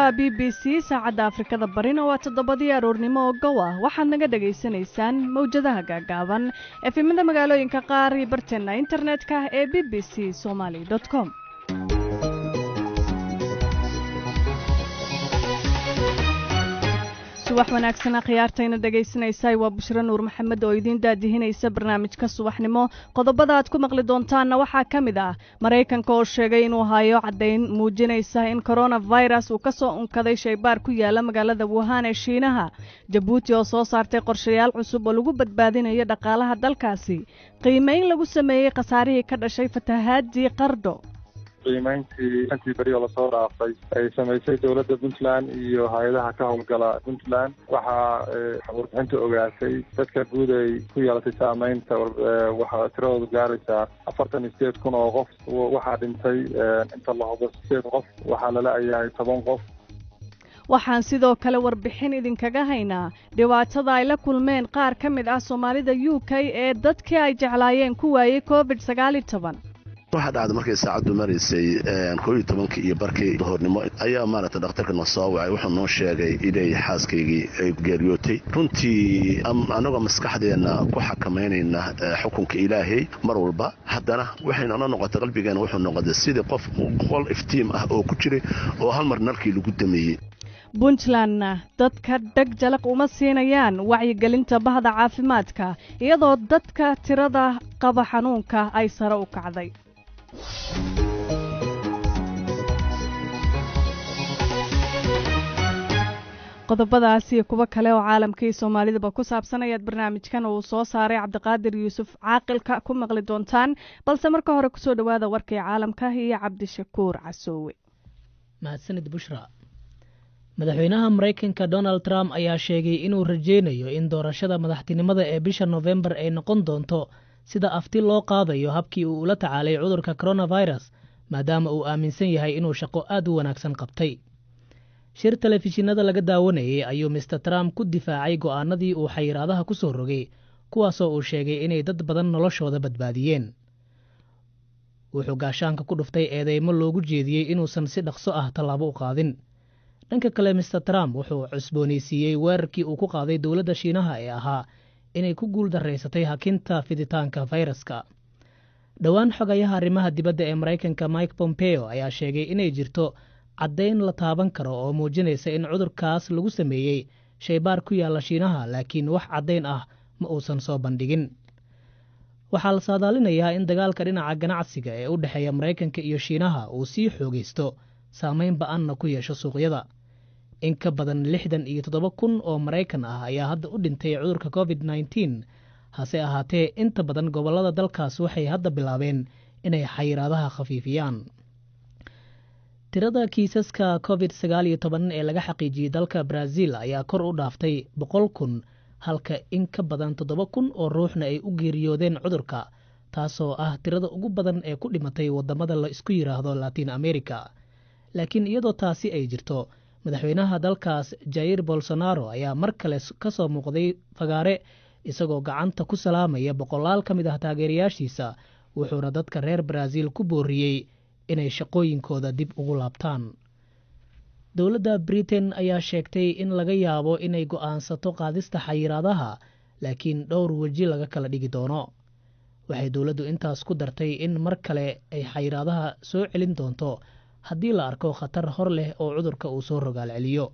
Waa BBC, saacadda Afrikada Barina waa 7-dii aroornimo oo gow ah. Waxaad naga dhagaysanaysaan mawjadaha gaagaaban, FM-ada magaalooyinka qaar iyo barteena internetka ee bbcsomaly.com. Subax wanaagsan khiyaartayna dhegaysanaysaa, waa Bushro Nuur Maxamed oo idiin daadihinaysa barnaamijka subaxnimo. Qodobada aad ku maqli doontaanna waxaa ka mid ah Maraykanka oo sheegay inuu hayo caddayn muujinaysa in coronavirus uu kasoo unkaday shaybaar ku yaala magaalada Wuhan ee Shiinaha, Jabuuti oo soo saartay qorshayaal cusub oo lagu badbaadinayo dhaqaalaha dalkaasi, qiimeyn lagu sameeyey khasaarihii ka dhashay fatahaadii Qardho. Qiimeyntii shantii beri oo lasoo dhaafay ay samaysay dowladda Puntland iyo hay-adaha ka howlgala Puntland, waxaa warbixinta ogaatay dadka guud ay ku yeelatay saameynta waxaa tiradoodu gaaraysaa 48,000 oo qof. Waxaa dhintay inta la hubo sideed qof, waxaa lala yahay 10 qof. Waxaan sidoo kale warbixin idinkaga haynaa dhibaatada ay la kulmeen qaar ka mid ah Soomaalida UK ee dadkii ay jeclaayeen ku waayey COVID-19. Waxaa dhacda markay saacaddu maraysay 11-kii iyo barkii duhurnimo ayaa maaragtay dhakhtarka na soo wacay. Wuxuu noo sheegay inay xaaskaygii ay geeriyootay. Runtii annagoo maskaxdeenna ku xakamaynayna xukunka Ilaahay mar walba, haddana waxayna noo noqotay, qalbigeena wuxuu noqotay sidii qof qol iftiim ah oo ku jiray oo hal mar nalkii lagu dameeyey. Puntlandna dadka dheg jalaq uma siinayaan wacyigelinta bahda caafimaadka, iyadoo dadka tirada qaba xanuunka ay sare u kacday. Qodobadaas iyo kuwo kale oo caalamkii Soomaalidaba ku saabsan ayaad barnaamijkan uu soo saaray Cabdiqaadir Yuusuf Caaqilka ku maqli doontaan, balse marka hore kusoo dhawaada warkii caalamka iyo Cabdishakuur Casoowe. Mahadsanid, Bushra. Madaxweynaha Maraykanka Donald Trump ayaa sheegay inuu rajeynayo in doorashada madaxtinimada ee bisha Nofembar ay noqon doonto sida afti loo qaadayo habkii uu ula tacaalay cudurka coronavirus, maadaama uu aaminsan yahay inuu shaqo aad u wanaagsan qabtay. Shir telefishinada laga daawanayay ayuu Mister Trump ku difaacay go'aanadii uu xayiraadaha ku soo rogay, kuwaasoo uu sheegay inay dad badan noloshooda badbaadiyeen. Wuxuu gaashaanka ku dhuftay eedeymo loogu jeediyey inuusan si dhaqso ah tallaabo u qaadin. Dhanka kale, Mister Trump wuxuu cusboonaysiiyey weerarkii uu ku qaaday dowladda Shiinaha ee ahaa inay ku guul daraysatay hakinta fiditaanka fayraska. Dhowaan xogayaha arrimaha dibadda ee Maraykanka Mike Pompeo ayaa sheegay inay jirto caddayn la taaban karo oo muujinaysa in cudurkaas lagu sameeyey shaybaar ku yaalla Shiinaha, laakiin wax caddayn ah ma uusan soo bandhigin. Waxaa la saadaalinayaa in dagaalka dhinaca ganacsiga ee u dhexeeya Maraykanka iyo Shiinaha uu sii xoogaysto, saameyn ba-anna ku yeesho suuqyada. In ka badan 67,000 oo Maraykan ah ayaa hadda u dhintay cudurka COVID-19. Hase ahaatee, inta badan gobollada dalkaas waxay hadda bilaabeen inay xayiraadaha khafiifiyaan. Tirada kiisaska COVID-19 ee laga xaqiijiyey dalka Brazil ayaa kor u dhaaftay 100,000, halka in ka badan 7000 oo ruuxna ay u geeriyoodeen cudurka, taasoo ah tirada ugu badan ee ku dhimatay waddamada la isku yidhaahdo Latin America. Laakiin iyadoo taasi ay jirto, madaxweynaha dalkaas Jair Bolsonaro ayaa mar kale ka soo muuqday fagaare isagoo gacanta ku salaamaya boqolaal ka mid ah taageerayaashiisa, wuxuuna dadka reer Brazil ku booriyey inay shaqooyinkooda dib ugu laabtaan. Dowladda Britain ayaa sheegtay in laga yaabo inay go'aansato qaadista xayiraadaha, laakiin dhowr weji laga kala dhigi doono. Waxay dowladdu intaas ku dartay in mar kale ay xayiraadaha soo celin doonto haddii la arko khatar hor leh oo cudurka uu soo rogaal celiyo.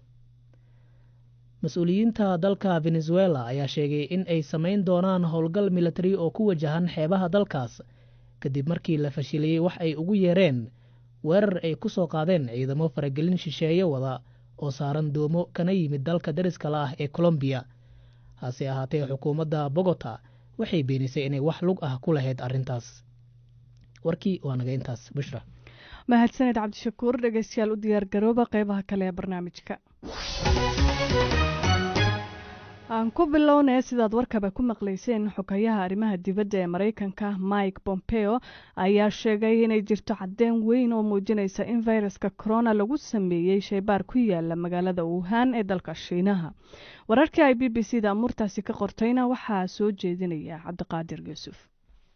Mas-uuliyiinta dalka Venezuela ayaa sheegay in ay samayn doonaan howlgal militari oo ku wajahan xeebaha dalkaas, kadib markii la fashiliyey wax ay ugu yeereen weerar ay ku soo qaadeen ciidamo faragelin shisheeye wada oo saaran doomo kana yimid dalka dariska la ah ee Colombiya. Hase ahaatee, xukuumadda Bogota waxay beenisay inay wax lug ah ku lahayd arrintaas. Warkii waa naga intaas, Bushra. Mahadsaned, Cabdishakuur. Dhegeystayaal, u diyaar garooba qeybaha kale ee barnaamijka. Aan ku bilownay, sidaad warkaba ku maqlayseen, xogayaha arrimaha dibadda ee Maraykanka Mike Pompeo ayaa sheegay inay jirto caddeyn weyn oo muujinaysa in fayraska corona lagu sameeyey shaybaar ku yaala magaalada Wuhan ee dalka Shiinaha. Wararkii ay BBC da amuurtaasi ka qortayna waxaa soo jeedinaya Cabdiqaadir Yuusuf.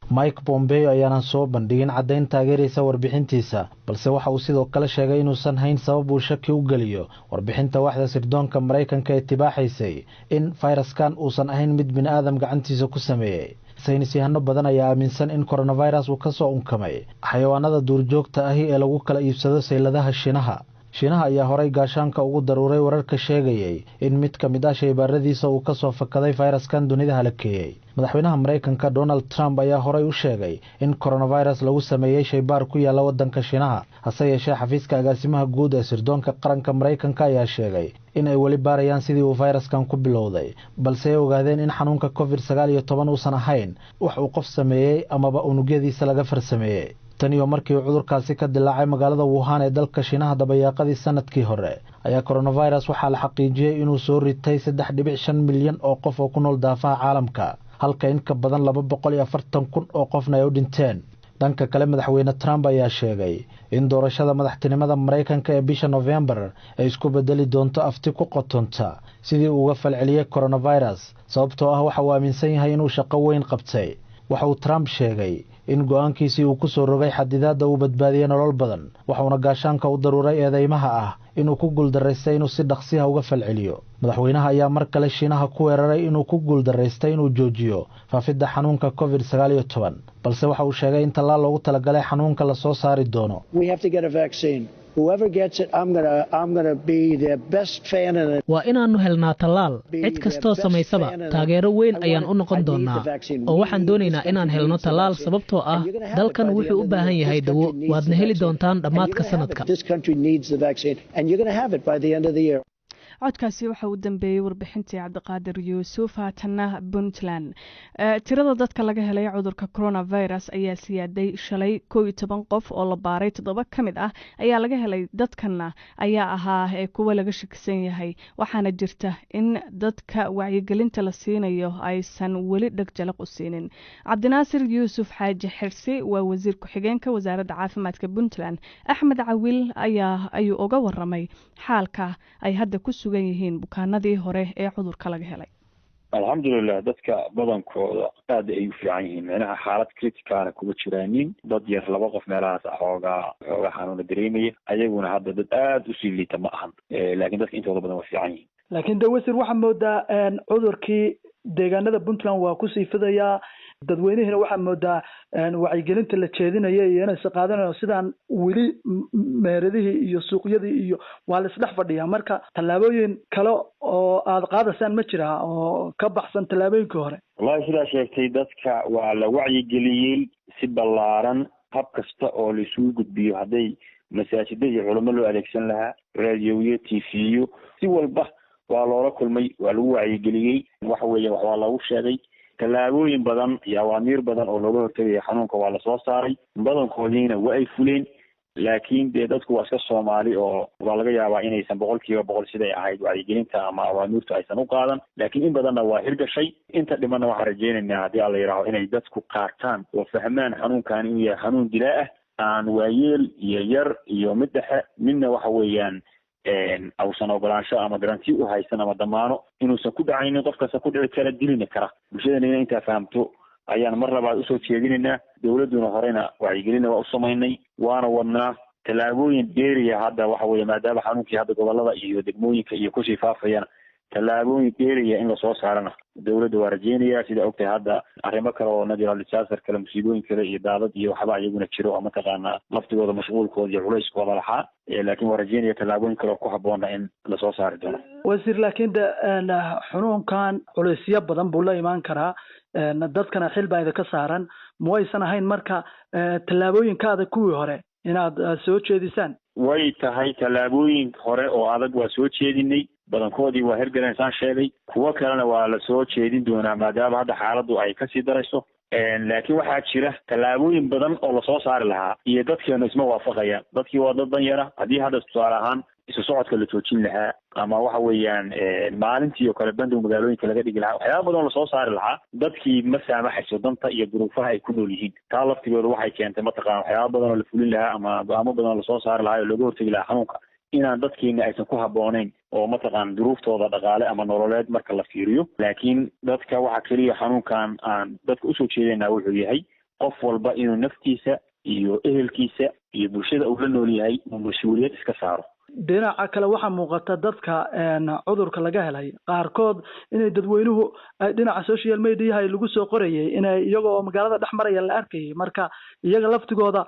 Mike Pompeo ayaanan soo bandhigin caddayn taageeraysa warbixintiisa, balse waxa uu sidoo kale sheegay inuusan hayn sabab uu shaki u geliyo warbixinta waaxda sirdoonka Maraykanka ee tibaaxaysay in fayraskan uusan ahayn mid bini'aadam gacantiisa ku sameeyey. Saynis yahano badan ayaa aaminsan in coronavirus uu kasoo unkamay xayawaanada duurjoogta ahi ee lagu kala iibsado sayladaha Shiinaha. Shiinaha ayaa horay gaashaanka ugu daruuray wararka sheegayay in mid ka mid ah shaybaaradiisa uu kasoo fakaday fayraskan dunida halakeeyey. Madaxweynaha Maraykanka Donald Trump ayaa horay u sheegay in coronavirus lagu sameeyey shaybaar ku yaala waddanka Shiinaha. Hase yeeshee, xafiiska agaasimaha guud ee sirdoonka qaranka Maraykanka ayaa sheegay in ay weli baarayaan sidii uu fayraskan ku bilowday, balse ay ogaadeen in xanuunka COVID-19 uusan ahayn wax uu qof sameeyey amaba unugyadiisa laga farsameeyey. Tan iyo markii uu cudurkaasi ka dilaacay magaalada Wuhan ee dalka Shiinaha dabayaaqadii sanadkii hore, ayaa coronavirus waxaa la xaqiijiyey inuu soo ritay 3.5 milyan oo qof oo ku nool daafaha caalamka, halka in ka badan 240,000 oo qofna ay u dhinteen. Dhanka kale, Madaxweyne Trump ayaa sheegay in doorashada madaxtinimada Maraykanka ee bisha Nofembar ay isku bedeli doonto afti ku qotonta sidii uu uga falceliyey coronavirus, sababtoo ah waxa uu aaminsan yahay inuu shaqo weyn qabtay. Waxa uu Trump sheegay in go'aankiisii uu ku soo rogay xadidaadda uu badbaadiyey nolol badan, waxauna gaashaanka u daruuray eedeymaha ah inuu ku guuldaraystay inuu si dhaqsiha uga falceliyo. Madaxweynaha ayaa mar kale Shiinaha ku weeraray inuu ku guuldaraystay inuu joojiyo faafidda xanuunka COVID-19, balse waxa uu sheegay in tallaal loogu talagalay xanuunka lasoo saari doono. Waa inaannu helnaa tallaal. Cid kastoo samaysaba taageero weyn ayaan u noqon doonnaa, oo waxaan doonaynaa inaan helno tallaal, sababtoo ah dalkan wuxuu u baahan yahay dawo. Waadna heli doontaan dhammaadka sanadka. Codkaasi waxa uu dambeeyey warbixintii Cabdiqaadir Yuusuf. Haatanna Puntland. Tirada dadka laga helay cudurka coronavirus ayaa siyaaday. Shalay 11 qof oo la baaray, toddoba ka mid ah ayaa laga helay. Dadkana ayaa ahaa ee kuwa laga shakisan yahay, waxaana jirta in dadka wacyigelinta la siinayo aysan weli dheg jalaq u siinin. Cabdinaasir Yuusuf Xaaji Xirsi waa wasiir ku-xigeenka Wasaaradda Caafimaadka Puntland. Axmed Cawil ayaa ayuu uga waramay xaalka ay hadda ku sugan yihiin bukaanadii hore ee cudurka laga helay. Alxamdulilah, dadka badankooda aad ay u fiican yihiin, micnaha xaalad critical ana kuma jiraanin. Dad yar, laba qof meelahaas xoogaa xanuuna dareemaya, ayaguna hadda dad aada usii liita ma ahan, laakiin dadka intooda badan waa fiican yihiin. Laakiin de wasir, waxaa moodaa cudurkii deegaanada Puntland waa kusii fidayaa. Dadweynihiina waxaa moodaa wacyigelinta la jeedinaya iyo inaysa qaadanayo sidaan weli meheradihii iyo suuqyadii iyo waa la isdhex fadhiyaa. Marka tallaabooyin kale oo aada qaadaysaan ma jiraa oo ka baxsan tallaabooyinkii hore? Wallahi, sidaa sheegtay, dadka waa la wacyigeliyey si ballaaran. Hab kasta oo la isugu gudbiyo, hadday masaajida iyo culamo loo adeegsan lahaa, raadiyoyo, TV-yo, si walba waa loola kulmay, waa lagu wacyigeliyey. Waxa weeye wax waa lagu sheegay. Tallaabooyin badan iyo awaamiir badan oo looga hortegaya xanuunka waa lasoo saaray, badankoodiina waa ay fuleen. Laakiin dee dadku waa iska Soomaali oo waa laga yaabaa inaysan 100% siday ahayd wacyigelinta ama awaamiirtu aysan u qaadan, laakiin in badanna waa hirgashay. Inta dhimanna waxaan rajeynaynaa, haddii Alla yidhaaho, inay dadku qaataan oo fahmaan xanuunkan inuu yahay xanuun dilaa ah, aan waayeel iyo yar iyo mid dhexe midna waxa weeyaan ausan ogolaansho ama garanti u haysan ama damaano inuusan ku dhacaynin, qof kasta ku dhici kara, dilina kara. Bulshadana inay intaa fahamto ayaan mar labaad usoo jeedinaynaa. Dowladduna horeyna wacyigelinna waa u samaynay, waana wadnaa tallaabooyin dheeriya. Hadda waxa weeye, maadaama xanuunkii hadda gobolada iyo degmooyinka iyo kusii faafayana, tallaabooyin dheeriya in lasoo saarana dowladda waa rajeynaya. Sida ogtahay, hadda arrimo kale oo natural disaster kale, musiibooyin kale iyo daadad iyo waxba iyaguna jiro oo mataqaanaa laftigooda mashquulkooda iyo culayskooda lahaa, laakiin waa rajeynaya tallaabooyin kale oo ku habboona in lasoo saari doono. Wasiir, laakiin de xanuunkan culaysyo badan buu la imaan karaa, dadkana xil baa idinka saaran. Ma waysan ahayn marka tallaabooyinka adag kuwii hore inaad soo jeedisaan? Way tahay, tallaabooyin hore oo adag waa soo jeedinay, badankoodii waa hirgaleen saan sheegay, kuwo kalena waa la soo jeedin doonaa maadaama hadda xaaladdu ay kasii darayso. Laakiin waxaa jira tallaabooyin badan oo lasoo saari lahaa iyo dadkeenu isma waafaqayaan. Dadkii waa dad danyara. Haddii hadda tusaale ahaan isu socodka la joojin lahaa ama waxa weeyaan maalintii oo kale bandow magaalooyinka laga dhigi lahaa, waxyaaba badan oo lasoo saari lahaa, dadkii ma saamaxayso danta iyo duruufaha ay ku nool yihiin. Taa laftigooda waxay keentay, mataqana, waxyaaba badan oo la fulin lahaa ama go'aamo badan oo lasoo saari lahaa oo looga hortegi lahaa xanuunka inaan dadkeena aysan ku habboonayn oo mataqaana duruuftooda dhaqaale ama nololeed marka la fiiriyo. Laakiin dadka waxa keliya xanuunkan aan dadka usoo jeedayna wuxuu yahay Qof walba inuu naftiisa iyo ehelkiisa iyo bulshada uu la nool yahay uu mas-uuliyad iska saaro. Dhinaca kale, waxaa muuqata dadka cudurka laga helay qaarkood inay dadweynuhu dhinaca social mediaha lagu soo qorayay inay iyagoo magaalada dhex maraya la arkayay. Marka iyaga laftigooda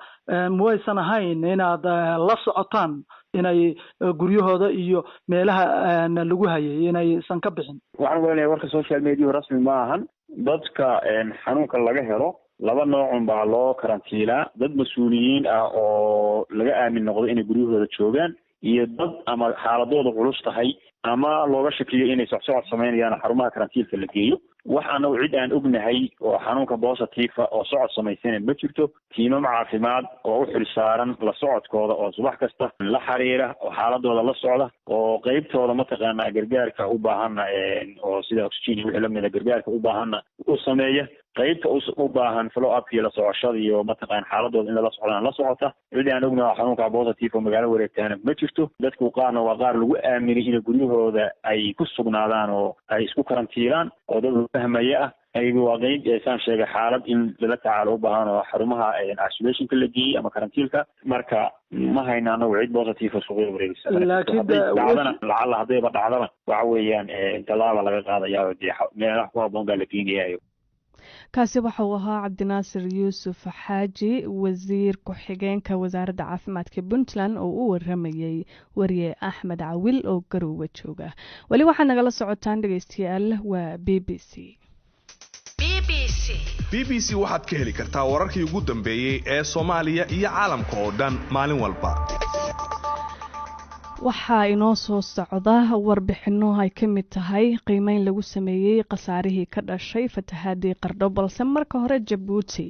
muwaysan ahayn inaad la socotaan inay guryahooda iyo meelaha lagu hayay inaysan ka bixin? Waxaan umalanaya warka social mediahu rasmi ma ahan. Dadka xanuunka laga helo laba noocun baa loo karantiilaa: dad mas-uuliyiin ah oo laga aamin noqdo inay guryahooda joogaan, iyo dad ama xaaladooda culus tahay ama looga shakiyo inay socsocod samaynayaan, xarumaha karantiilka la geeyo. Wax anagu cid aan ognahay oo xanuunka positive oo socod samaysana ma jirto. Tiimam caafimaad oo u xil saaran la socodkooda oo subax kasta la xiriira oo xaaladooda la socda oo qeybtooda mataqaanaa gargaarka u baahanna, oo sida oxygen wixii lamida gargaarka u baahanna u sameeya, qeybta u baahan follow up iyo la socoshada iyo mataqaan xaaladooda in lala socdaan la socota. Cid aan ognaha xanuunka positive oo magaalo wareegtaana ma jirto. Dadku qaarna waa qaar lagu aaminay inay guryahooda ay ku sugnaadaan oo ay isku karantiilaan oo dad fahmaya ah. Ayagu waa qeyb saan sheegay xaalad in lala tacaalo u baahan oo xarumaha isolationka la geeyey ama karantiilka. Marka ma hayna anagu cid positive oo suuqyada wareegaysa. Hadday dhacdana, lacalla haddayba dhacdana, waxa weeyaan tallaaba laga qaadaya oo dee meelaha ku habboon baa la geenayayo. Kaasi waxa uu ahaa Cabdinaasir Yuusuf Xaaji, wasiir ku-xigeenka wasaaradda caafimaadka Puntland, oo u waramayey wariye Axmed Cawil oo Garoowe jooga. Weli waxaad nagala socotaan, dhegeystayaal, waa BBC. BBC waxaad ka heli kartaa wararkii ugu dambeeyey ee Soomaaliya iyo caalamka oo dhan maalin walba. Waxaa inoo soo socda warbixino ay ka mid tahay qiimeyn lagu sameeyey khasaarihii ka dhashay fatahaadii Qardho, balse marka hore Jabuuti.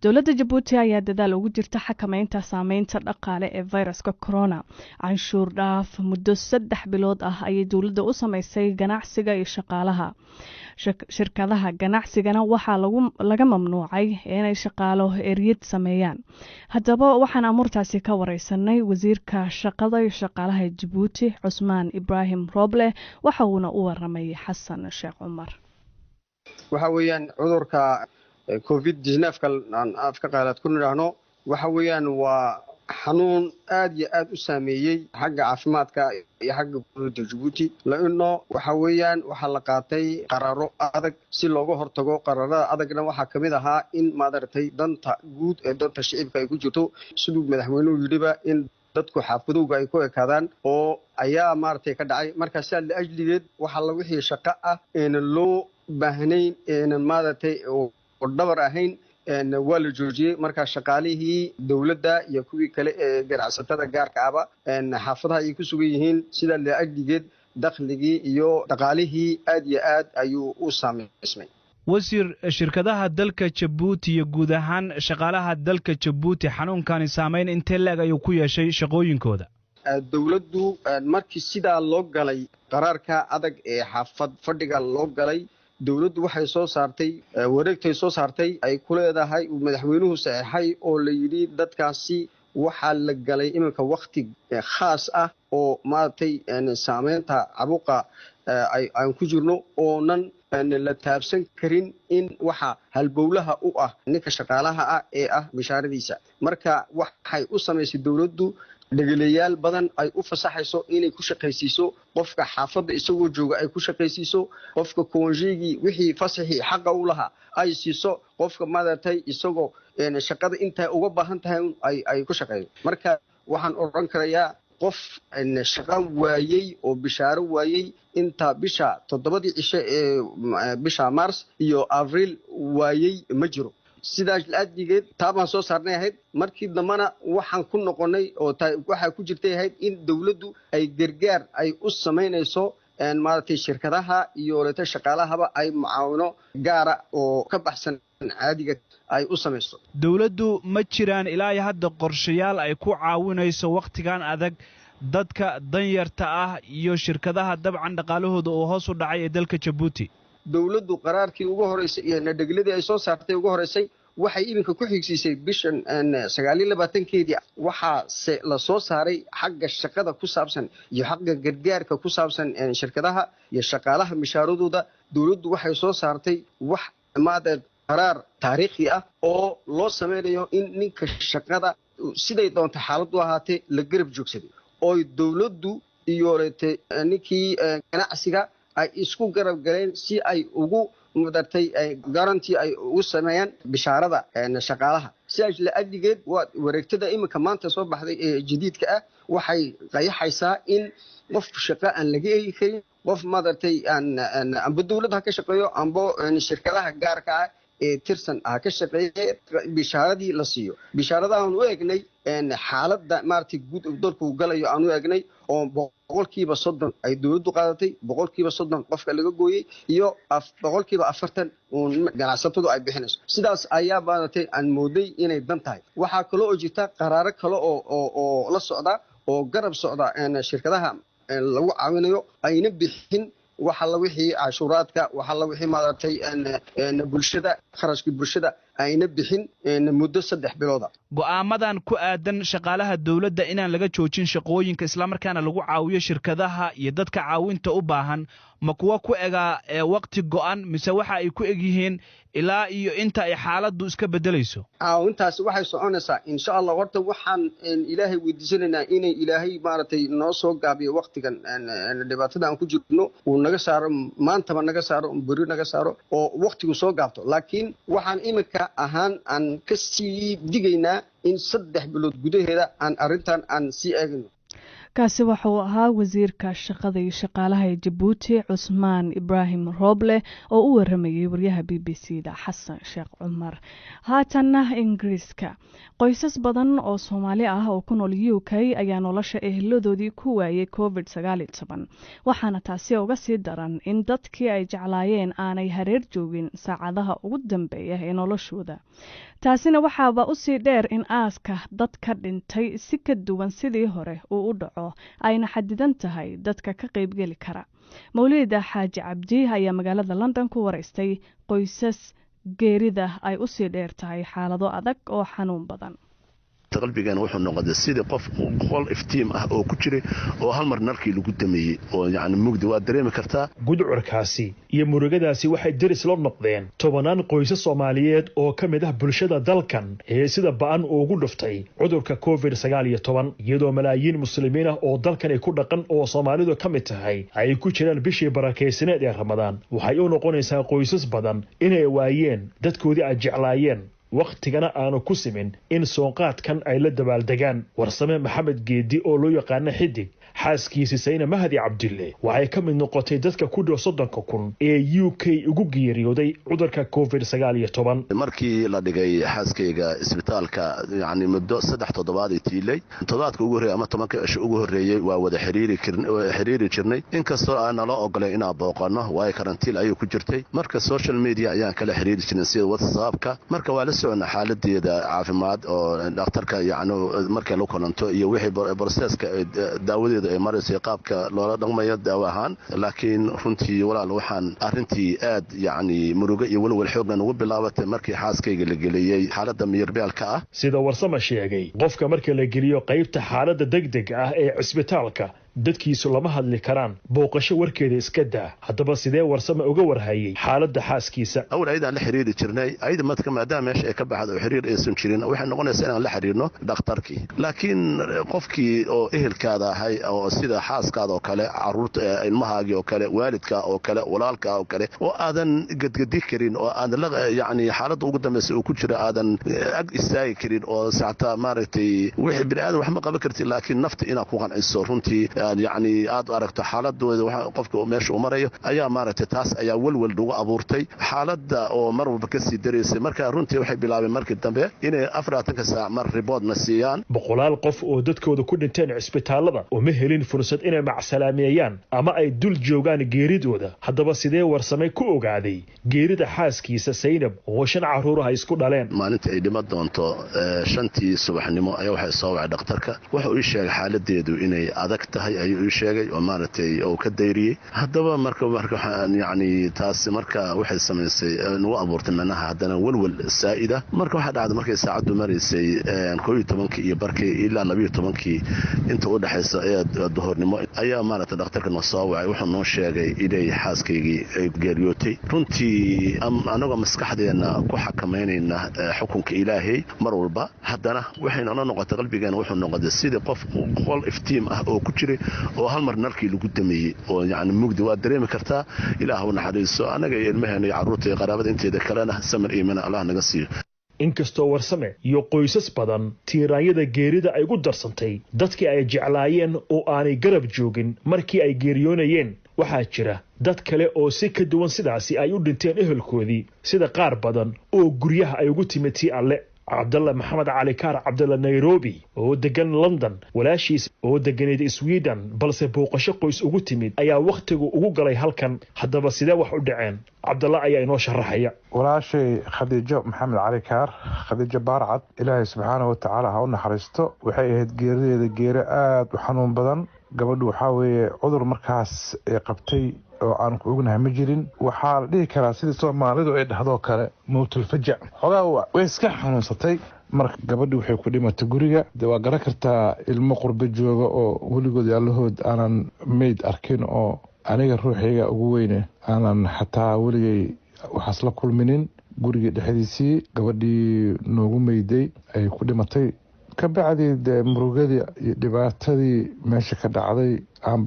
Dowladda Jabuuti ayaa dadaal ugu jirta xakameynta saameynta dhaqaale ee viruska corona. Canshuur dhaaf muddo 3 bilood ah ayay dowladda u sameysay ganacsiga iyo shaqaalaha. Shirkadaha ganacsigana waxaa laga mamnuucay inay shaqaalo eryid sameeyaan. Haddaba waxaan amuurtaasi ka wareysanay wasiirka shaqada iyo shaqaalaha Jabuuti, Cusmaan Ibraahim Roble. Waxa uuna u waramay Xasan Sheekh Cumar. Waxa weeyaan cudurka COVID 19-ka aan afka qaalaad ku nidhaahno, waxa weeyaan waa xanuun aad iyo aad u saameeyey xagga caafimaadka iyo xagga dowladda Jabuuti laino. Waxa weeyaan waxaa la qaatay qaraaro adag si looga hortago. Qaraarada adagna waxaa kamid ahaa in maaragtay danta guud ee danta shicibka ay ku jirto, siduu madaxweynuhu yidhiba, in dadku xaafadowga ay ku ekaadaan oo ayaa maaragtay ka dhacay. Marka sidaa la-ajligeed waxaa la wixii shaqo ah eena loo baahnayn, eena maaragtay oo dhabar ahayn, waa la joojiyey. Marka shaqaalihii dowladda iyo kuwii kale ee ganacsatada gaarka ahba xaafadaha ay ku sugan yihiin. Sidaa la-ajligeed dakhligii iyo dhaqaalihii aad iyo aad ayuu u saameysmay. Wasiir, shirkadaha dalka Jabuuti iyo guud ahaan shaqaalaha dalka Jabuuti, xanuunkani saameyn intee leeg ayuu ku yeeshay shaqooyinkooda? Dowladdu markii sidaa loo galay qaraarka adag ee xaafad fadhiga loo galay, dowladdu waxay soo saartay wareegtay soo saartay ay ku leedahay uu madaxweynuhu saxeexay oo la yidhi dadkaasi waxaa la galay iminka wakti khaas ah oo maaragtay saameynta cabuqa aan ku jirno oonan la taabsan karin in waxa halbowlaha u ah ninka shaqaalaha ah ee ah mishaaradiisa. Marka waxay u samaysay dowladdu dhegeleyaal badan ay u fasaxayso inay ku shaqaysiiso qofka xaafadda isagoo jooga, ay ku shaqaysiiso qofka congé-gii, wixii fasaxii xaqa u lahaa ay siiso qofka maaragtay isagoo shaqada intay uga baahan tahay ay ku shaqeeyo. Marka waxaan odhan karayaa qof shaqo waayey oo bishaaro waayey inta bisha 7-dii cishe ee bisha Mars iyo Avril waayey ma jiro. Sidaas la-adligeed taa baan soo saarnay ahayd. Markii dambena waxaan ku noqonay oo waxaa ku jirtay ahayd in dowladdu ay gargaar ay u samaynayso maaragtay shirkadaha iyo leeta shaqaalahaba, ay mucaawino gaara oo ka baxsan caadiga ay u samayso. Dowladdu ma jiraan ilaa iyo hadda qorshayaal ay ku caawinayso wakhtigan adag dadka danyarta ah iyo shirkadaha dabcan dhaqaalahooda uu hoos u dhacay ee dalka Jabuuti? Dowladdu qaraarkii ugu horeysay iyo nadhegladii ay soo saartay ugu horeysay waxay iminka ku xigsiisay bishan 29-keedii. Waxaase la soo saaray xagga shaqada ku saabsan iyo xagga gargaarka ku saabsan shirkadaha iyo shaqaalaha mishaaradooda, dowladdu waxay soo saartay wax maada Qaraar taariikhi ah oo loo sameynayo in ninka shaqada siday doonta xaaladdu ahaatee la garab joogsaday, ooy dowladdu iyo ninkii ganacsiga ay isku garab galeen si ay ugu madartay guarantee ay ugu sameeyaan bishaarada shaqaalaha. Sidaas la adligeed, waa wareegtada iminka maanta soo baxday ee jadiidka ah, waxay qayaxaysaa in qof shaqo aan laga eegi karin, qof madartay amba dowladda ha ka shaqeeyo amba shirkadaha gaarka ah ee tirsan ha ka shaqeeye, bishaaradii la siiyo. Bishaaradahaan u eegnay xaaladda maaragtay guud dalku galayo aan u eegnay, oo 30% ay dowladdu qaadatay, 30% qofka laga gooyey iyo 40% uun ganacsatadu ay bixinayso. Sidaas ayaa maaragtay aan mooday inay dan tahay. Waxaa kaloo oo jirta qaraaro kale oo la socda oo garab socda shirkadaha lagu caawinayo ayna bixin wax alla wixii cashuuraadka, wax alla wixii maaragtay bulshada, kharashkii bulshada ayna bixin muddo 3 bilooda. Go'aamadan ku aadan shaqaalaha dowladda inaan laga joojin shaqooyinka, islamarkaana lagu caawiyo shirkadaha iyo dadka caawinta u baahan, ma kuwa ku egaa waqti go'an mise waxa ay ku eg yihiin ilaa iyo inta ay xaaladdu iska beddelayso? Caawintaasi waxay soconaysaa, insha Allah. Horta waxaan Ilaahay weydiisanaynaa inay Ilaahay maaragtay noo soo gaabiyo waqtigan dhibaatada aan ku jirno, uu naga saaro, maantaba naga saaro, beri naga saaro, oo waqtigu soo gaabto. Laakiin waxaan iminka ahaan aan ka sii digaynaa in 3 bilood gudaheeda aan arrintan aan sii eegno. Kaasi waxa uu ahaa wasiirka shaqada iyo shaqaalaha ee Jabuuti, Cusmaan Ibraahim Rooble, oo u waramayay waryaha BBC da Xasan Sheekh Cumar. Haatanna Ingiriiska, qoysas badan oo Soomaali ah oo ku nool UK ayaa nolosha eheladoodii ku waayay COVID 19, waxaana taasi uga sii daran in dadkii ay jeclaayeen aanay hareer joogin saacadaha ugu dambeeya ee noloshooda. Taasina waxaaba usii dheer in aaska dad ka dhintay si ka duwan sidii hore uu u dhaco, ayna xadidan tahay dadka ka qaybgeli kara. Mawlida Xaaji Cabdi ayaa magaalada London ku waraystay qoysas geerida ay usii dheer tahay xaalado adag oo xanuun badan. Qalbigeena wuxuu noqday sidii qof qol iftiim ah oo ku jiray oo hal mar nalkii lagu dameeyey, oo yacni mugdi waad dareemi kartaa. Gudcurkaasi iyo murugadaasi waxay deris la noqdeen tobanaan qoysas Soomaaliyeed oo ka mid ah bulshada dalkan ee sida ba'an ugu dhuftay cudurka COVID 19, iyadoo malaayiin muslimiin ah oo dalkani ku dhaqan oo Soomaalidu ka mid tahay ay ku jiraan bishii barakaysaneed ee Ramadaan. Waxay u noqonaysaa qoysas badan inay waayeen dadkoodii ay jeclaayeen, wakhtigana aanu ku simin in soonqaadkan ay la dabaaldegaan. Warsame Maxamed Geedi oo loo yaqaano Xidig, xaaskiisi Sayna Mahdi Cabdille waxay ka mid noqotay dadka ku dhow 30,000 ee UK ugu geeriyooday cudurka COVID 19. Markii la dhigay xaaskayga isbitaalka, yacni muddo 3 toddobaad ay tiilay, toddobaadka ugu horreeyey ama 10ka cisho ugu horreeyey waa wada xiriiri jirnay, inkastoo aan nala ogolay inaan booqanno, waayo karantiil ayuu ku jirtay. Marka social media ayaan kala xiriiri jirnay, sida WhatsAppka. Marka waa la socona xaaladeeda caafimaad oo dhakhtarka yacni markay la kulanto iyo wixii processka daawadeeda ay marayso, qaabka loola dhaqmayo daawo ahaan. Laakiin runtii walaal, waxaan arrintii aad yacni murugo iyo walwal xooggan ugu bilaabatay markii xaaskayga la geliyey xaaladda miyirbeelka ah. Sida Warsama sheegay, qofka marka la geliyo qaybta xaaladda degdeg ah ee cisbitaalka, dadkiisu lama hadli karaan, booqasho warkeeda iska daa. Haddaba sidee Warsame uga warhayay xaaladda xaaskiisa? Awal ayadaan la xiriiri jirnay. Ayada marka maadaama meesha ay ka baxda oo xiriir aysan jirin, waxay noqonaysaa inaan la xiriirno dhakhtarkii. Laakiin qofkii oo ehelkaada ahay, oo sida xaaskaada oo kale, caruurta, ilmahaagii oo kale, waalidka oo kale, walaalka oo kale, oo aadan gedgedi karin, oo aadan yacni xaaladda ugu dambaysa uu ku jira aadan ag istaagi karin, oo saxtaa maaragtay wixii bini aadan wax ma qaban kartid, laakiin nafta inaad ku qanciso runtii, yacni aad aragto xaaladooda qofka meesha uu marayo, ayaa maaragtay taas ayaa welwel nagu abuurtay, xaaladda oo mar walba kasii daraysay. Marka runtii waxay bilaabeen markii dambe inay 24-ka saac mar report-na siiyaan. Boqolaal qof oo dadkooda ku dhinteen cisbitaallada uma helin fursad inay macsalaameeyaan ama ay dul joogaan geeridooda. Haddaba sidee Warsamay ku ogaaday geerida xaaskiisa Saynab oo shan carruur ah isku dhaleen? Maalinta ay dhima doonto 5-tii subaxnimo ayaa waxay soo wacay dhakhtarka. Wuxuu ii sheegay xaaladeedu inay adag tahay. Ayuu ii sheegay oo maaragtay oo ka dayriyey. Haddaba marka waxaan yacni taasi marka waxay samaysay nagu abuurtay micnaha haddana welwel saa'ida. Marka waxaa dhacday markay saacaddu maraysay 11-kii iyo barkii ilaa 12-kii inta u dhexaysa ee duhurnimo ayaa maaragtay dhakhtarka noo soo wacay. Wuxuu noo sheegay inay xaaskaygii ay geeriyootay. Runtii anagoo maskaxdeena ku xakamaynayna xukunka Ilaahay mar walba, haddana waxayna la noqotay qalbigeena wuxuu noqotay sidii qof qol iftiim ah oo ku jiray oo hal mar nalkii lagu dameeyey oo yacni mugdi. Waad dareemi kartaa. Ilaah u naxariiso annaga iyo ilmaheena iyo carruurta iyo qaraabada inteeda kalena, samir iimana Allah naga siiyo. Inkastoo Warsame iyo qoysas badan tiiraanyada geerida ay ugu darsantay dadkii ay jeclaayeen oo aanay garab joogin markii ay geeriyoonayeen, waxaa jira dad kale oo si ka duwan sidaasi ay u dhinteen ehelkoodii, sida qaar badan oo guryaha ay ugu timid tii Alle. Cabdalla Maxamed Cali Kaar, Cabdalla Nairobi, oo degan London, walaashiis oo deganeyd Sweden balse booqasho qoys ugu timid ayaa wakhtigu ugu galay halkan. Haddaba sidee wax u dhaceen? Cabdalla ayaa inoo sharaxaya. Walaashay Khadiijo Maxamed Cali Kaar, Khadiijo Baarcad, Ilaahay subxaanahu watacaala ha u naxariisto. Waxay ahayd geerideeda geere aada u xanuun badan. Gabadhu waxaa weeye cudur markaas qabtay oo aan ku ognahay ma jirin. Waxaa la dhihi karaa sidii Soomaalidu ay dhahdoo kale, mowtalfajac. Xogaa way iska xanuunsatay. Marka gabadhi waxay ku dhimatay guriga. De waa garan kartaa ilmo qurbo jooga oo weligood yaalahood aanan meyd arkin, oo aniga ruuxayga ugu weyne aanan xataa weligay waxaas la kulminin. Guriga dhexdiisii gabadhii noogu meyday ay ku dhimatay. Ka bacdi dee murugadii iyo dhibaatadii meesha ka dhacday,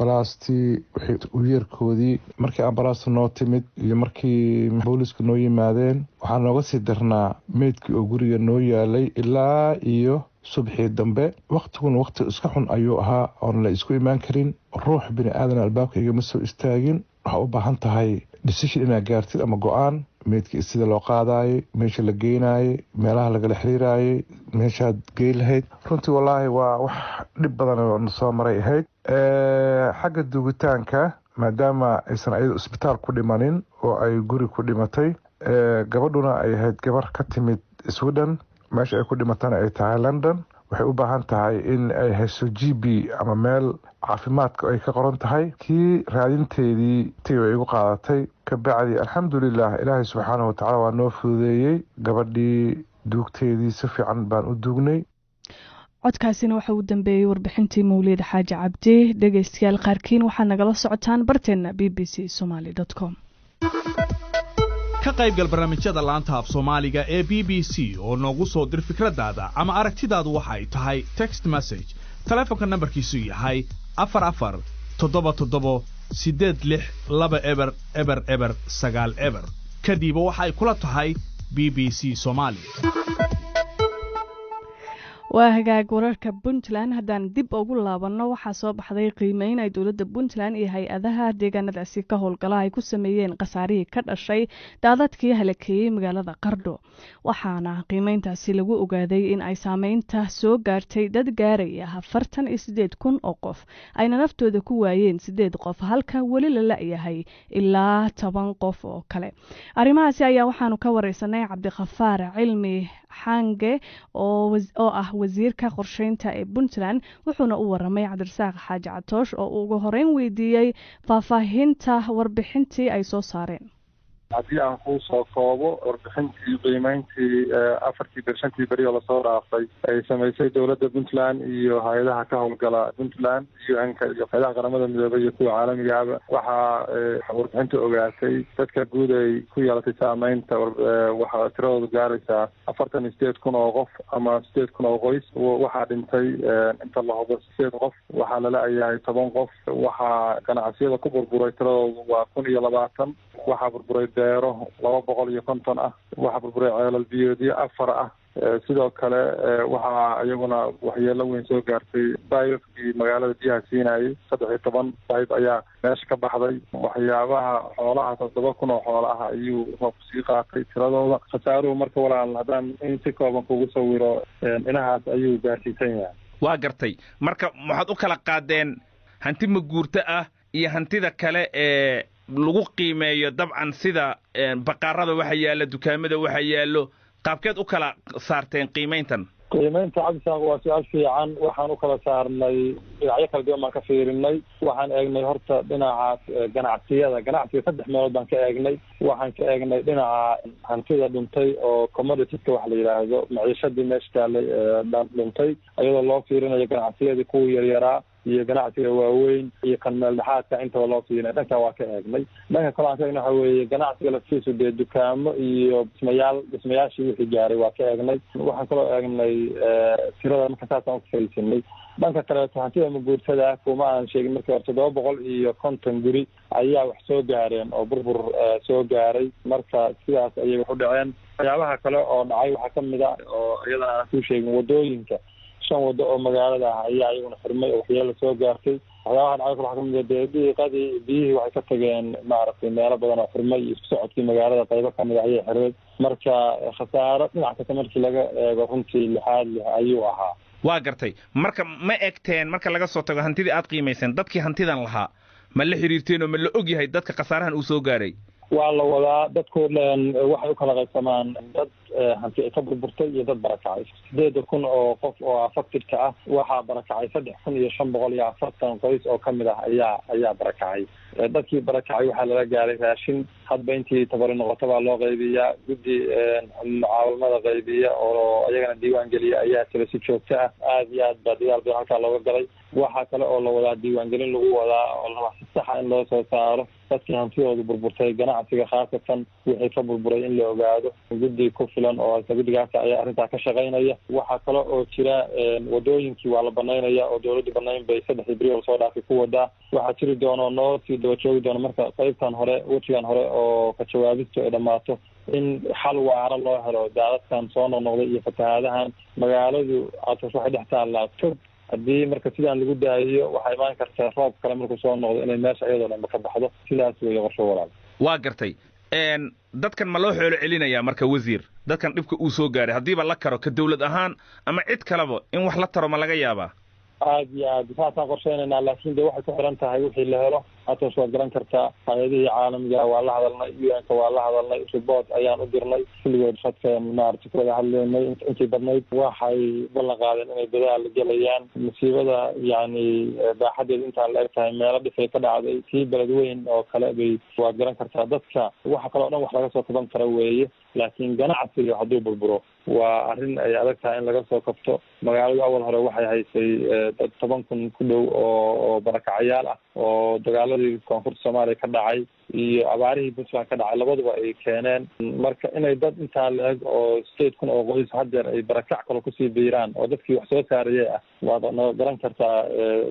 ambalaastii wixii uyeerkoodii, markii ambalaasta noo timid iyo markii booliiska noo yimaadeen, waxaa nooga sii darnaa meydkii oo guriga noo yaalay ilaa iyo subxii dambe. Wakhtiguna wakhti iska xun ayuu ahaa oon la isku imaan karin. Ruux bini aadan albaabka igama soo istaagin. Waxaa u baahan tahay decision inaad gaartid ama go-aan, meydkii sida loo qaadaayay, meesha la geynaayay, meelaha lagala xiriiraayay, meeshaad geyn lahayd. Runtii wallaahi waa wax dhib badan oo na soo maray ahayd. Xagga duugitaanka, maadaama aysan ayadu isbitaal ku dhimanin oo ay guri ku dhimatay, gabadhuna ay ahayd gabar ka timid Sweden, meesha ay ku dhimatana ay tahay London, waxay u baahan tahay in ay hayso GP ama meel caafimaadka ay ka qoran tahay. Kii raadinteedii tii way igu qaadatay. Ka bacdi alxamdulilah, Ilaahay subxaanahu watacaala waa noo fududeeyey. Gabadhii duugteedii si fiican baan u duugnay. Codkaasina waxa uu dambeeyey warbixintii Mawlid Xaaji Cabdi. Dhegeystayaal qaarkiin waxaa nagala socotaan barteena bbcsomaly.com. Ka qaybgal barnaamijyada laanta af Soomaaliga ee BBC oo noogu soo dir fikradaada ama aragtidaadu waxa ay tahay text message, taleefonka nambarkiisu yahay 44778620000090. Kadiba waxa ay kula tahay BBC Soomaali. Waa hagaag. Wararka Puntland haddaan dib ugu laabanno, waxaa soo baxday qiimeyn ay dowladda Puntland iyo hay-adaha deegaanadaasi ka howlgala ay ku sameeyeen khasaarihii ka dhashay daadadkii halakeeyey magaalada Qardho. Waxaana qiimeyntaasi lagu ogaaday in ay saameynta soo gaartay dad gaaraya 48,000 oo qof, ayna naftooda ku waayeen sideed qof, halka weli la la-yahay ilaa 10 qof oo kale. Arrimahaasi ayaa waxaanu ka wareysanay Cabdikhafaar Cilmi Xange oo ah wasiirka qorsheynta ee Puntland, wuxuuna u waramay Cabdirasaaq Xaaji Catoosh oo uu ugu horeyn weydiiyey faahfaahinta warbixintii ay soo saareen. Haddii aan kuu soo koobo warbixintii qiimeyntii afartii beri, shantii beri oo lasoo dhaafay ay samaysay dowladda Puntland iyo hay-adaha ka howlgala Puntland, UN-ka iyo hay-adaha Qaramada Midoobay iyo kuwa caalamigaaba, waxaa warbixinta ogaatay dadka guud ay ku yeelatay saameynta waxaa tiradoodu gaaraysaa 48,000 oo qof ama 8,000 oo qoys. Waxaa dhintay inta la hubo sideed qof, waxaa lala yahay 10 qof. Waxaa ganacsiyada ku burburay tiradoodu waa 1020. Waxaa burburay beero 250 ah. Waxaa burburay ceelal biyoodyo afar ah. Sidoo kale waxaa iyaguna waxyeelo weyn soo gaartay baybkii magaalada biyaha siinayay, 13 bayb ayaa meesha ka baxday. Waxyaabaha xoolaha, 7,000 oo xoola ah ayuu roobku sii qaatay tiradooda. Khasaaruhu marka walaal haddaan in si kooban kugu sawiro, inahaas ayuu gaarsiisan yahay. Waa gartay. Marka waxaad u kala qaadeen hanti maguurto ah iyo hantida kale ee lagu qiimeeyo, dabcan sida baqaarada waxa yaalla, dukaamada waxa yaallo, qaabkeed u kala saarteen qiimayntan? Qiimeynta, Cabdisaaq, waa su-aal fiican. Waxaan u kala saarnay dhinacyo kala duwan baan ka fiirinay. Waxaan eegnay horta dhinaca ganacsiyada. Ganacsiga saddex meelood baan ka eegnay. Waxaan ka eegnay dhinaca hantida dhuntay oo commoditieska waxa la yidhaahdo, maciishadii meesha taalay dhuntay, iyadoo loo fiirinayo ganacsiyadii kuwii yaryaraa iyo ganacsiga waaweyn iyo kan meel dhexaadka, intaba loo fiirinay. Dhanka waa ka eegnay. Dhanka kale aan ka eegnay waxa weeye ganacsiga laftiisu dee dukaamo iyo dhismayaal, dhismayaashii wixii gaaray waa ka eegnay. Waxaan kaloo eegnay tirada. Marka saasaan ufaysinay. Dhanka kaleeto, hantida maguurtada kuma aan sheegin markii hore, 750 guri ayaa wax soo gaareen oo burbur soo gaaray. Marka sidaas ayay wax u dhaceen. Waxyaabaha kale oo dhacay waxaa kamid a oo iyadana aan kuu sheegin, wadooyinka, shan wado oo magaalada ah ayaa iyaguna xirmay oo waxyeelo soo gaartay. Waxyaabaha dhacay kale waxaa kamid a dee dhiiqadii, biyihii waxay ka tageen maaragtay meelo badan oo xirmay iyo isku socodkii magaalada qaybo kamid ah ayay xirmay. Marka khasaaro dhinac kasta markii laga eego runtii lixaad leh ayuu ahaa. Waa gartay. Marka ma egteen, marka laga soo tago hantidii aad qiimayseen, dadkii hantidan lahaa ma la xiriirteen oo ma la og yahay dadka khasaarahan uu soo gaaray? Waa la wadaa. Dadku waxay u kala qaybsamaan dad hanti ay ka burburtay iyo dad barakacay. 8,000 oo qof oo affectedka ah, waxaa barakacay 3540 qoys oo kamid ah ayaa barakacay. Dadkii barakacay waxaa lala gaaray raashin, hadba intii tabari noqoto baa loo qaybiyaa. Guddi mucaawimada qaybiya oo iyagana diiwaan geliya ayaa jira si joogto ah. Aada iyo aad baa dadaal badan halkaa looga galay. Waxaa kale oo la wadaa diiwaangelin lagu wadaa oo la si saxa in loo soo saaro dadkii hantidoodu burburtay, ganacsiga khaasatan wixii ka burburay in la ogaado. Guddi ku filan oo guddigaas ayaa arrintaa ka shaqaynaya. Waxaa kale oo jira wadooyinkii waa la banaynaya oo dawladdu banayn bay saddexdii beri oo soo dhaafay ku wadaa. Waxaa jiri doono noo sii daba joogi doono marka qaybtan hore, wejigan hore oo ka jawaabistu ay dhammaato, in xal waara loo helo daadadkan soo noqnoqday iyo fatahaadahan. Magaaladu atas waxay dhex taallaa tog. Haddii marka sidaan lagu daayiyo, waxaa imaan kartaa roob kale markuu soo noqdo inay meesha iyadoo dhanba ka baxdo. Sidaas weeye qorsho, walaal. Waa gartay. Dadkan ma loo xoolo celinayaa marka, wasiir, dadkan dhibka uu soo gaaray, haddiiba la karo ka dawlad ahaan ama cid kaleba in wax la taro ma laga yaabaa? Aada iyo aad saasaan qorsheynaynaa, laakiin de waxay ku xiran tahay wixii la helo. Hatas waad garan kartaa, hay-adihii caalamiga waa la hadalnay, UN-ka waa la hadalnay, report ayaan u dirnay, kulligood khadka maarata ku wada hadlaynay. Intii badnayd waxay ballan qaadeen inay dadaal gelayaan. Musiibada yacni baaxadeed intaan la eg tahay, meelo dhisay ka dhacday, tii beled weyn oo kale bay, waad garan kartaa. Dadka waxa kale o dhan wax laga soo taban kara weeye, laakiin ganacsiga hadduu burburo waa arrin ay adag tahay in laga soo kabto. Magaaladu awal hore waxay haysay dad 10,000 ku dhow oo barakacayaal ah oo dagaaladii koonfurta Soomaaliya ka dhacay iyo abaarihii Puntland ka dhacay labaduba ay keeneen. Marka inay dad intaa la eg oo 8,000 oo qoys haddeer ay barakac kale kusii biiraan oo dadkii wax soo saarayay ah, waad garan kartaa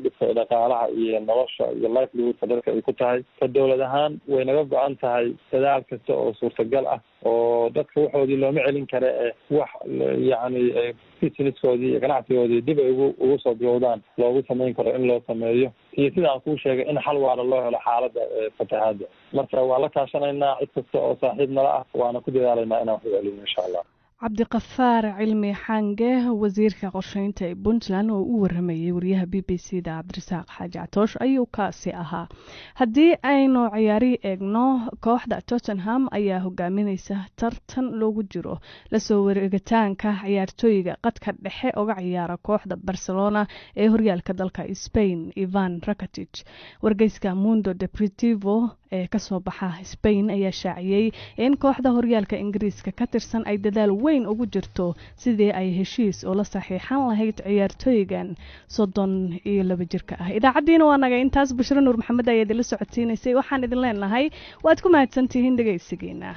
dhibka dhaqaalaha iyo nolosha iyo livelihoodka dadka ay ku tahay. Ka dowlad ahaan way naga go-an tahay dadaal kasta oo suurtagal ah oo dadka waxoodii looma celin kara ee wax yacni businesskoodii iyo ganacsigoodii dib ay ugu soo bilowdaan loogu samayn karo in loo sameeyo, iyo sida aan kuu sheegay in xal waara loo helo xaaladda fatahaadda. Marka waa la kaashanaynaa cid kasta oo saaxiib nala ah, waana ku dadaalaynaa inaan wax u celino, insha Allah. Cabdiqafaar Cilmi Xange, wasiirka qorsheynta ee Puntland oo u waramayay wariyaha BBC da Cabdirasaaq Xaaji Catoosh ayuu kaasi ahaa. Haddii aynu ciyaari eegno, kooxda Tottenham ayaa hogaamineysa tartan loogu jiro lasoo wareegitaanka ciyaartooyga qadka dhexe uga ciyaara kooxda Barcelona ee horyaalka dalka Spain, Ivan Rakitic. Wargeyska Mundo Deportivo ee kasoo baxa Spain ayaa shaaciyey in kooxda horyaalka Ingiriiska ka tirsan ay dadaal weyn ugu jirto sidii ay heshiis oo la saxiixan lahayd ciyaartooygan 32 jirka ah. Idaacaddiina waa naga intaas. Bushro Nuur Maxamed ayaa idinla socodsiinaysay. Waxaan idin leenahay waad ku mahadsantihiin dhegaysigiina.